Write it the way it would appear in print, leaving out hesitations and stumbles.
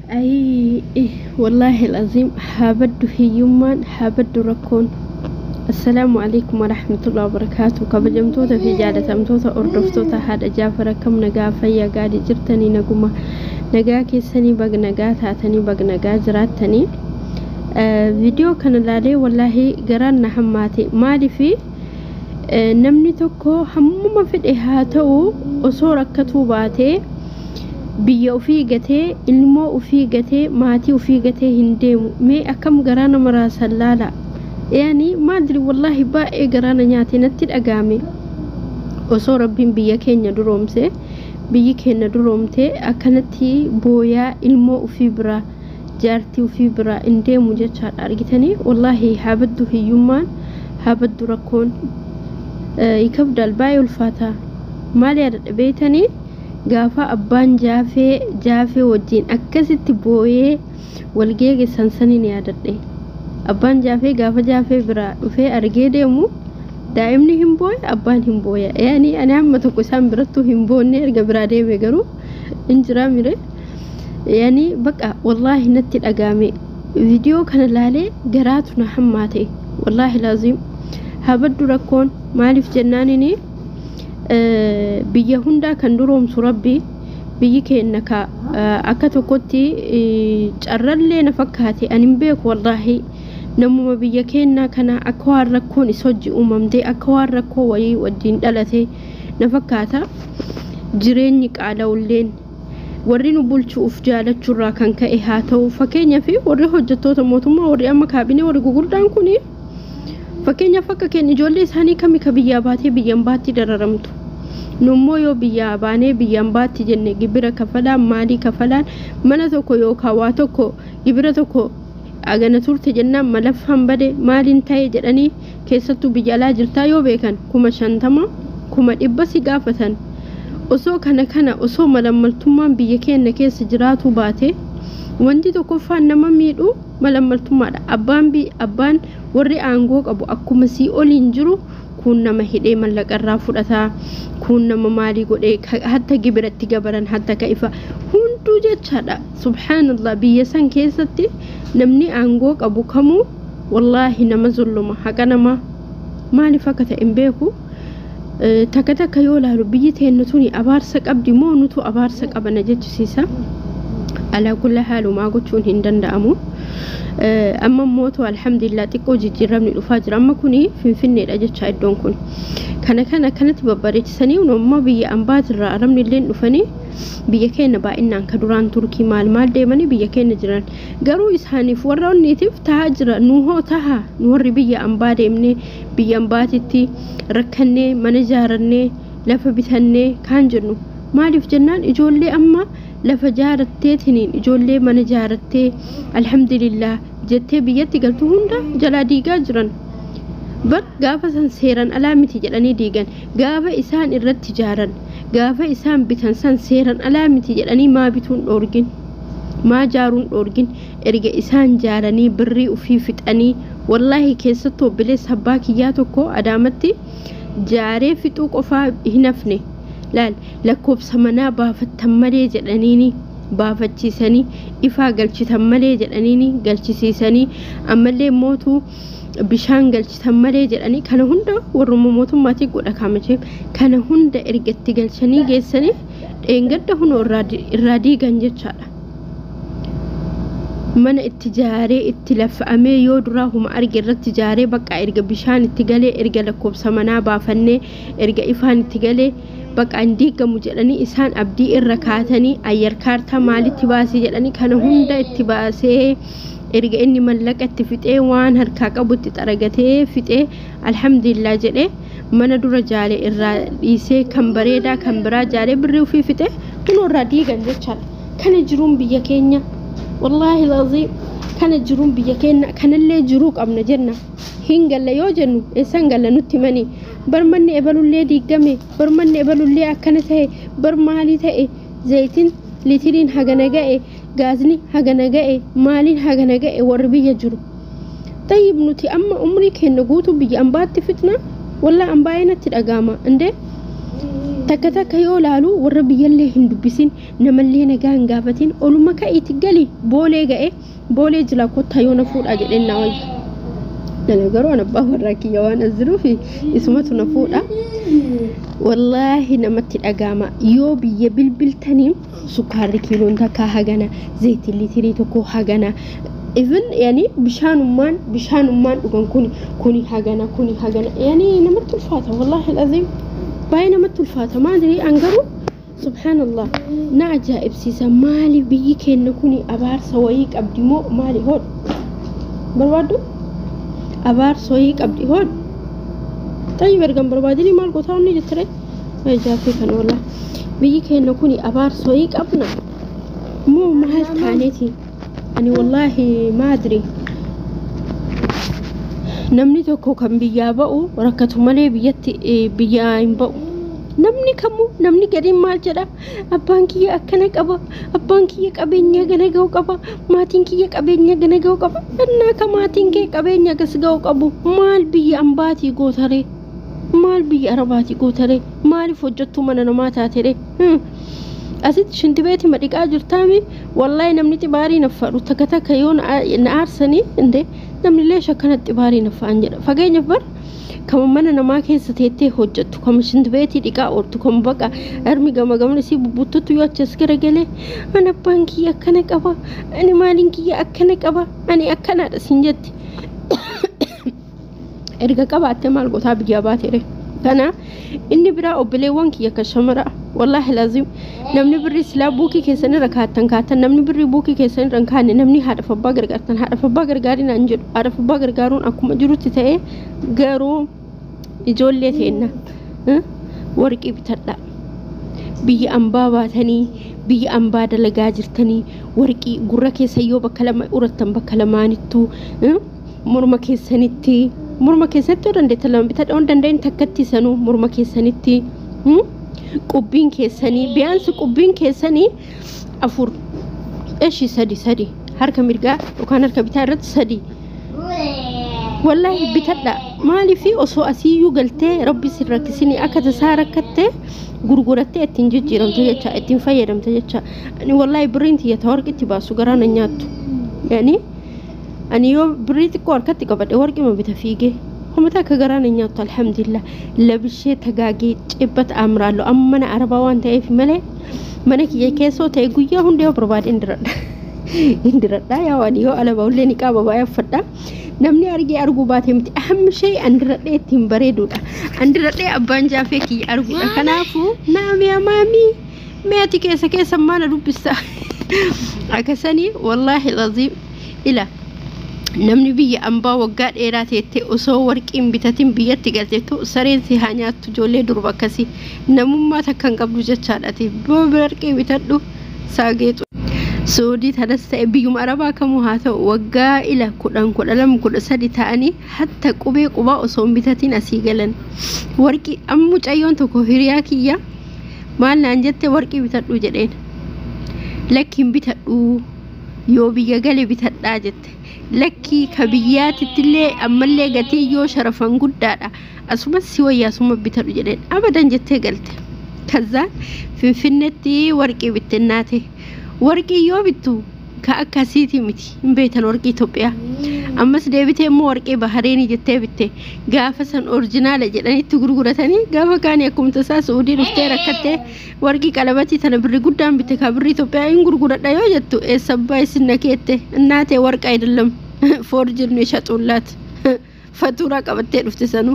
Ayii wallaahi al'aziim, haa baddu hiyyummaan, haa baddu rakkoon. Assalaamu alaikum warahmatullahi wabarakaatu. Kabajamtoota fi jaalatamtoota hordoftoota haadha Jaafar, akkam nagaa, fayyaa gaarii jirtanii? Naguma nagaa keessanii? Bag nagaa taatanii, bag nagaa jiraattanii. Viidiyoo kana ilaalee wallaahi garaan na hammaate. Maaliifi namni tokko hammuma fedhe haa ta'u, osoo rakkatuu baatee biyya ofii gatee, ilmoo ofii gatee, maatii ofii gatee hin deemu. Mee akkam garaa nama raasan laala. Yaani maadri, wallaahi baay'ee garaa na nyaate, natti dhagaame. Osoo Rabbiin biyya keenya duroomse, biyyi keenya duroomte, akkanatti booyaa ilmoo ofii biraa, jaartii ofii biraa hin deemu jechaadha. Argitanii, wallaahi haa baddu hiyyummaan, haa baddu rakkoon. Ikabdaal, baay'ee ulfaata. Maal yaadadha beeytanii? Gaafa abbaan Jaafee Jaafee wajjin akkasitti booyee wal geegessan saniin yaadadhe. Abbaan Jaafee gaafa Jaafee biraa dhufee argee deemu, daa'imni hin booye, abbaan hin booya. Yaani ani hamma tokko isaan birattuu hin boonne, erga biraa deeme garuu hin jiraa mire. Yaani baqa, wallaahi natti dhagaame. Viidiyoo kana laalee garaatu na hammaate. Wallaahi laaziim, haa baddu rakkoon. Maaliif jennaanini, biyya hundaa kan duroomsu Rabbi. Biyyi keenya ka akka tokkotti carrallee na fakkaate, ani hin beeku. Wallaahi namuma biyya keenyaa kana akka waan rakkoon isa hojii uumamte, akka waan rakkoo wayii wajjin dhalate na fakkaata. Jireenyi qaala'ulleen warri nu bulchuuf jaalachuurraa kan ka'e haa ta'u. Fakkeenyaaf warri hojjettoota mootummaa, warri amma kaabinee, warri gugurdaan kuni, fakkeenyaaf akka keenya ijoollee isaanii kami ka biyyaa baatee biyyaan baatti dararamtu? Nummoo yoo biyyaa baanee biyyaan baatti jenne, gibira kafalaan, maalii kafalaan, mana tokko yookaan waa tokko gibira tokko agana turte jennaan, malaffaan bade, maaliin ta'e jedhanii, keessattuu biyya alaa jirtaa yoo beekan, 50,000, 100,000 si gaafatan. Osoo kana kana, osoo malammaltummaan biyya keenya keessa jiraatu baate, wanti tokkoffaan nama miidhu malammaltummaadha. Abbaan warri aangoo qabu akkuma sii oliin jiru kun nama hidhee mallaqarraa fudhataa, kun nama maalii godhee, hatta gibiratti gabaran, hatta ka ifa hunduu jechaadha. Subhaanallah, biyya san keessatti namni aangoo qabu kamuu wallaahi nama zulluma, haqa namaa maaliif akka ta'e hin beeku. Takka takka yoo ilaalu, biyyi teenna tuni abaarsa qabdi moo nutu abaarsa qabana jechisiisa. Alaa kulla haalumaa gochuun hin danda'amu. Amma mootu alhamdulillah xiqqoo jijjiiramni dhufaa jira. Amma kuni Finfinneedha jecha iddoon kun. Kana kana akkanatti babbareechisanii, amma biyya ambaatirraa arabni illee dhufanii biyya keenya baay'inaan ka duraan Turkii maal maal deemanii biyya keenya jiran garuu isaaniif warra onniitiif tahaa jira. Nu hoo taha? Nu warri biyya ambaa deemnee, biyya ambaatitti rakkannee, mana ijaarannee, lafa bitannee kaan jennu, maaliif jennaan, ijoollee amma lafa jaaratteetiniin, ijoollee mana jaarattee alhamdulillah jettee biyyatti galtu hunda jalaa diigaa jiran. Bar gaafa san seeran alaa miti jedhanii diigan. Gaafa isaan irratti jaaran, gaafa isaan bitan san seeran alaa miti jedhanii maa bituun dhoorgin, maa jaaruun dhoorgin? Erga isaan jaaranii birrii ufii fixanii, wallaahi keessattuu obboleessa abbaa kiyyaa tokko Adaamatti jaaree fixuu qofaa hin hafne. Laal, lakkoofsa manaa baafattan malee jedhaniini baafachiisanii, ifaa galchitan malee jedhaniini galchisiisanii, ammallee mootuu bishaan galchitan malee jedhanii, kana hunda warruma mootummaatii godha kaamachee. Kana hunda ergatti galchanii geessanii, dheengadda hunoo irraa diigan jechaadha. Mana itti jaaree, itti lafa'amee, yoo duraa huma arge irratti jaaree, bakka erga bishaan itti galee, erga lakkoofsa manaa baafannee, erga ifaan itti galee, bakka hin diigamu jedhanii isaan abdii irra kaatanii, ayyar kaartaa maalitti baasii jedhanii, kana hunda itti baasee, erga inni mallaqa itti fixee, waan harkaa qabu itti xaragatee fixee, alhamdulillah jedhee, mana dura jaale irraa dhiisee, kan bareedaa kan biraa jaalee, birrii ofii fixee, kunoo irraa diigan jechaadha. Kana jiruun biyya keenya, wallaahi laziim, kana jiruun biyya keenya. Kanallee jiruu qabna jenna, hin galla yoo jennu, eessan galla nutti manii? Bar manni ebalullee diigame, bar manni ebalullee akkana ta'e, bar maalii ta'e, zayitiin litiriin hagana ga'e, gaazni hagana ga'e, maaliin hagana ga'e warri biyya jiru. Tayyib, nuti amma umrii keenya guutuu biyya ambaatti fixna. Wallaa ambaa'ee natti dhaga'ama indee. Takka takka yoo laalu warra biyyallee hin dubbisin, namallee nagaa hin gaafatin, oluma ka'iiti gali boolee ga'e boolee jila kottaa yoo na fuudhaa jedheen na wayya. Nana garuu an abbaa warraa kiyya waan as jiruuf isumatu na fuudha. Wallaahi namatti dhaga'ama yoo biyya bilbiltanii sukkaarri kiiloon takkaa hagana, zayitiin liitirii tokko hagana. Even yani bishaanummaan dhugan kuni hagana kuni hagana, yani namatti ulfaata, wallaahi alazim baay'ee namatti ulfaata. Maali an garuu subhaanallah na ajaa'ibsiisa. Maali biyyi keenya kuni abaarsa wayii qabdi moo maali? Hodhu barbaaddu abaarsa wayii qabdi hodhu. Tayyib ergan barbaadini maal gootaa inni jettire jaaffii kana. Wallaahi biyyi keenya kuni abaarsa wayii qabna moo maal taaneeti? Ani wallaahi maadri namni tokko kan biyyaa ba'u rakkatu malee biyyatti biyyaa hin ba'u. Namni kamuu namni gadiin maal jedha? Abbaan kiyya akkana qaba, abbaan kiyya qabeenya gana ga'u qaba, maatiin kiyya qabeenya gana ga'u qaba. Innaa ka maatiin kee qabeenya gas ga'u qabu maal biyya ambaatii gootaree? Maal biyya arabaatii gootaree? Maaliif hojjettuu mana namaa taateree? Asitti shintibeeti madhiqaa jirtaami. Wallaahi namni xibaarii naffadhu takka takka yoo na aarsanii inde namni leesha akkana xibaarii naffa'an jedha. Fageenyaaf bar kama mana namaa keessa teettee hojjettu, kama shintibeetii dhiqaa ooltu, kama baqa harmi gama gamna isii bubbuttutu yoo achi as garagalee ani abbaan kiyya akkana qaba, ani maaliin kiyya akkana qaba, ani akkanaadha siin jetti. Erga qabaattee maal gootaa biyyaa baatere? Kana inni biraa obboleewwan kiyya kan shamara, wallaahi laazim namni birrii silaa buukii keessan irra kaattan kaattan, namni birrii buukii keessan irra hin kaanne, namni haadha abbaa gargaartan haadha abbaa gargaarin an jedhu. Haadha abbaa gargaaruun akkuma jirutti ta'e, garuu ijoollee teenna warqii bitadha. Biyya ambaa baatanii biyya ambaa dalagaa jirtanii warqii gurra keessa yoo bakka lama urattan bakka lamaanittuu, morma keessanitti, morma keessatti yoo dandeettan lama bitadha, yoo danda'in takkatti sanuu morma keessanitti, qubbiin keessanii biyaansi qubbiin keessanii afur eshi sadi sadi harka mirgaa yookaan harka bitaa irratti sadi wallaahi bitadha. Maaliif osoo asiiyyuu galtee rabbi sin rakkisinii akka tasaa rakkattee gurgurattee ittiin jijjiiramte jecha, ittiin fayyadamte jecha. Ani wallaahi birriin tiyya ta warqitti baasu garaa na nyaattu. Yani ani yoo birrii xiqqoo harkatti qabadhe warqima bita fiigee homata akka garaa na nyaattu. Alhamdulillah labishee tagaagee cibbata amraallo amma mana arabaa waan ta'eef malee mana kiyya keessoo ta'e guyyaa hunda yoo barbaade indiradha indiradha. Yaa waan yoo ala ba'ullee ni qaaba baay'ee uffadha. Namni argee arguu baate miti, ahammi shee andiradhee ittiin bareedudha, andiradhee abbaan jaafee kiyya arguudha. Kanaafuu naamiya maamii meeti keessa keessa maana dubbista akkasanii. Wallaahi laziim ila namni biyya ambaa waggaa dheeraa teettee osoo warqiin bitatin biyyatti galteettu sareen si haa nyaattu. Ijoollee durba akkasii namummaa takka hin qabdu jechaadhaati. Warqii bitadhu saageexu. Suudii tanas ta'e biyyuma arabaa kamuu haa ta'u waggaa ila 10, 12, 13 ta'anii hatta qubee qubaa osoo hin bitatin asii galan. Warqii amma mucayyoon tokko hiriyaa kiyya maal naan jette? Warqii bitadhu jedheen. Lakki hin bitadhu, yoo biyya gale bitadhaa jette. Lakkii ka biyyaatittillee ammallee gatii yoo sharafan guddaadha, asumas si wayya, asuma bitadhu jedheen. Abadan jettee galte. Kazzaan Finfinnetti warqii bittinnaate. Warqii yoo bittu ka akkasiiti miti, hin beektan warqii Itoophiyaa. Ammas deebitee immoo warqii Bahareenii jettee bitte. Gaafa san orjinaala jedhanitti gurguratanii gaafa kaanii akkuma tasaa Suudii dhuftee rakkattee warqii qalabatii tana birri guddaan bitte ka birri Itoophiyaa hin gurguradha yoo jettu eessabbaa isin na keette እናቴ ወርቅ አይደለም ፎርጅድ ነው የሸጡላት ፈቱራ qabattee dhufte sanuu.